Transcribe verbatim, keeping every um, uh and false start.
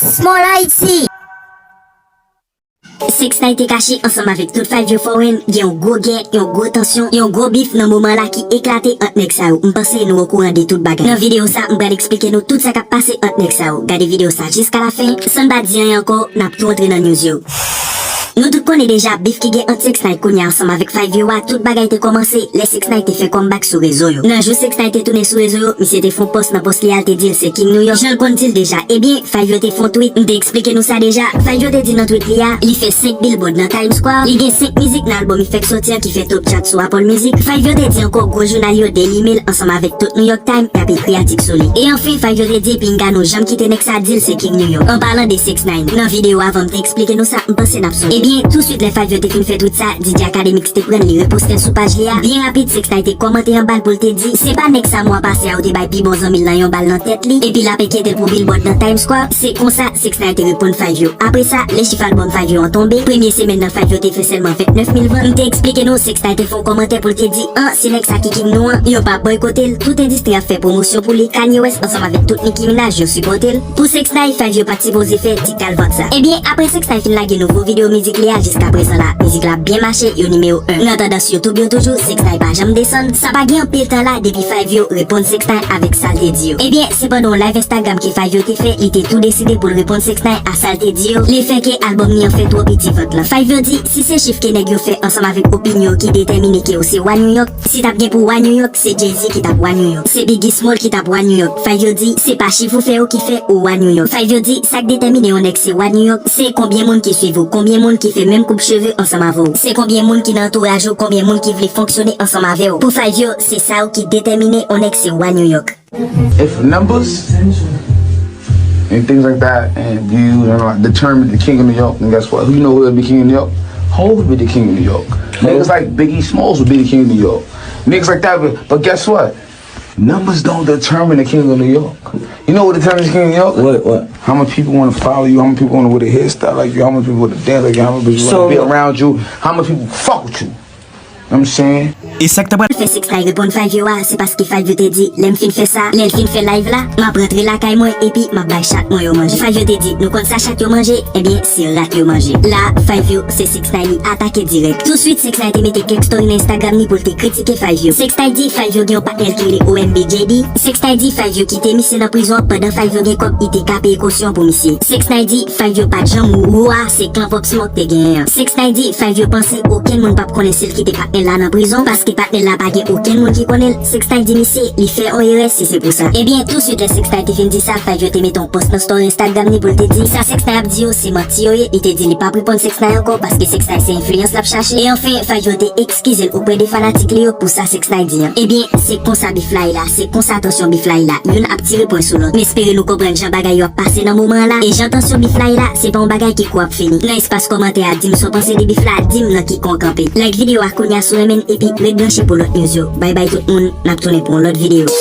Small Haiti. Six Nine te kache ansanm avèk tout Five Yo Foreign, gen yon gwo gè, yon gwo tansyon, yon gwo bif nan moman la ki eklate ant nèg sa yo. M panse nou okouran de tout bagay. Nan videyo sa, m pral eksplike nou tout sa k ap pase ant nèg sa yo. Gade videyo sa jiska lafen, san n pa di anyen ankò, n ap tou antre nan news yo. Nou tout konnen deja bif ki gen ant Six Nine kounye a ansanm avèk Five Yo a, tout bagay te kòmanse lè Six Nine te fè comeback sou rezo yo. Nan jou Six Nine te tounen sou rezo yo, misye te fè yon pòs nan pòs li a, l te di l se King New York. Jan l konn di l deja, ebyen, Five Yo te fè yon tweet, m te eksplike nou sa deja. Five Yo te di nan tweet li a, li fè senk billboard nan Times Square, li gen senk mizik nan albòm li fèk sòti an ki fè top chat sou Apple Music. Five Yo te di ankò gwo jounal yo Daily Mail ansanm avèk tout New York Times y ap ekri atik sou li. E anfen, Five Yo te di pinga nou janm kite nèg sa di l se King New York. An palan de Six Nine, nan videyo avan m te eksplike nou sa, m panse n ap sonje. Ebyen, touswit lè Five Yo te fin fè tweet sa, D J Akademik te pran l, li reposte l sou paj li a. Byen rapid, Six Nine te kòmante anba l pou l te di, se pa nèg sa mwa pase a yo te bay pi bon zanmi l nan yon bal nan tèt li, epi l ap enkyete l pou billboard nan Times Square. Se konsa, Six Nine te reponn Five Yo. Apre sa, lè chif albòm Five Yo an tonbe, premye semèn nan Five Yo te fè sèlman vennèf mil vant. M te eksplike nou, Six Nine te fè yon kòmantè pou l te di, an, se nèg sa ki king nou an, yo pa bòykote l, tout endistri ap fè pwomosyon pou li, Kanye West ansanm avèk tout Nicki Minaj yo sipòte l. Pou Six Nine, Five Yo pa t sipoze fè ti kalvant sa. Ebyen, apre Six Nine fin lage nouvo videyo mizik li a, jiska prezan la, mizik la byen mache, yo nimewo en nan tandans YouTube yo toujou, Six Nine pa janm desann. Sa pa gen anpil tan la depi Five Yo reponn Six Nine avèk sa l te di yo. Ebyen, se pandan yon live Instagram ke Five Yo te fè, li te tou deside pou l reponn Six Nine a sa l te di yo, lefèke albòm li an fè twò piti vant lan. Five Yo di, si se chif ke nèg yo fè ansanm avèk opinyon ki detèmine ke yo se wa New York, si t ap gen pou wa New York, se Jay-Z ki t ap wa New York. Se Biggie Small ki t ap wa New York. Five Yo di, se pa chif ou fè yo ki fè ou wa New York. Five Yo di, sa k detèmine yon nèg se wa New York, se konbyen moun ki swiv ou, konbyen moun ki fè menm koup cheve ansanm avè w. Se konbyen moun ki nan antouraj ou, konbyen moun ki vle fonksyone ansanm avè w. Pou Five Yo, se sa yo ki detèmine yon nèg se wa New York. If numbers and things like that and views and all determine the king of New York, and guess what? Who you know will be king of New York? Hov will be the king of New York. Niggas like Biggie Smalls will be the king of New York. Niggas like that, but, but guess what? Numbers don't determine the king of New York. You know what determines the king of New York? What? What? How much people want to follow you? How many people want to wear a hairstyle like you? How much people want to dance like you? How much people want to be around you? How much people fuck with you? You know what I'm saying? E sa k ta pral. Fè Six Nine reponn Five Yo a, se paske Five Yo te di, lè m fin fè sa, lè l fin fè live la, m ap rantre lakay mwen epi m ap bay chat mwen yo manje. Five Yo te di, nou konn sa chat yo manje? Ebyen, se rat yo manje. La, Five Yo, se Six Nine li atake dirèk. Touswit, Six Nine te mete kèk story nan Instagram li pou l te kritike Five Yo. Six Nine di, Five Yo gen yon patnè l ki rele O M B J D. Six Nine di, Five Yo kite misye nan prizon an pandan Five Yo gen kòb, li te ka peye kosyon pou misye. Six Nine di, Five Yo pa t janm ou a, se klan Pop Smoke te genyen an. Six Nine di, Five Yo panse okenn moun p ap konnen si l kite patnè l la nan prizon, paske patnè l la pa gen okenn moun ki konnen l. Six Nine di misye, li fè yon erè si se pou sa. Ebyen, touswit lè Six Nine te fin di sa, Five Yo te mete yon pòs nan story Instagram li pou l te di, sa Six Nine ap di yo, se manti yo ye, li te di li p ap reponn Six Nine ankò, paske Six Nine se enfliyans l ap chache. E anfen, Five Yo te ekskize l oprè de fanatik li yo pou sa Six Nine di an. Ebyen, se konsa bif la ye la, se konsa tansyon bif la ye la, youn ap tire pwen sou lòt. M espere nou konprann jan bagay yo ap pase nan moman an la, e jan tansyon bif la ye la, se pa yon bagay ki kou ap fini. Nan espas kòmantè a, di m sa w panse de bif la, di m nan ki kan w kanpe. Like videyo a kounye a si w renmen l, epi ret branche pou lòt news yo. Bay bay tout moun, n ap tounen pou yon lòt videyo.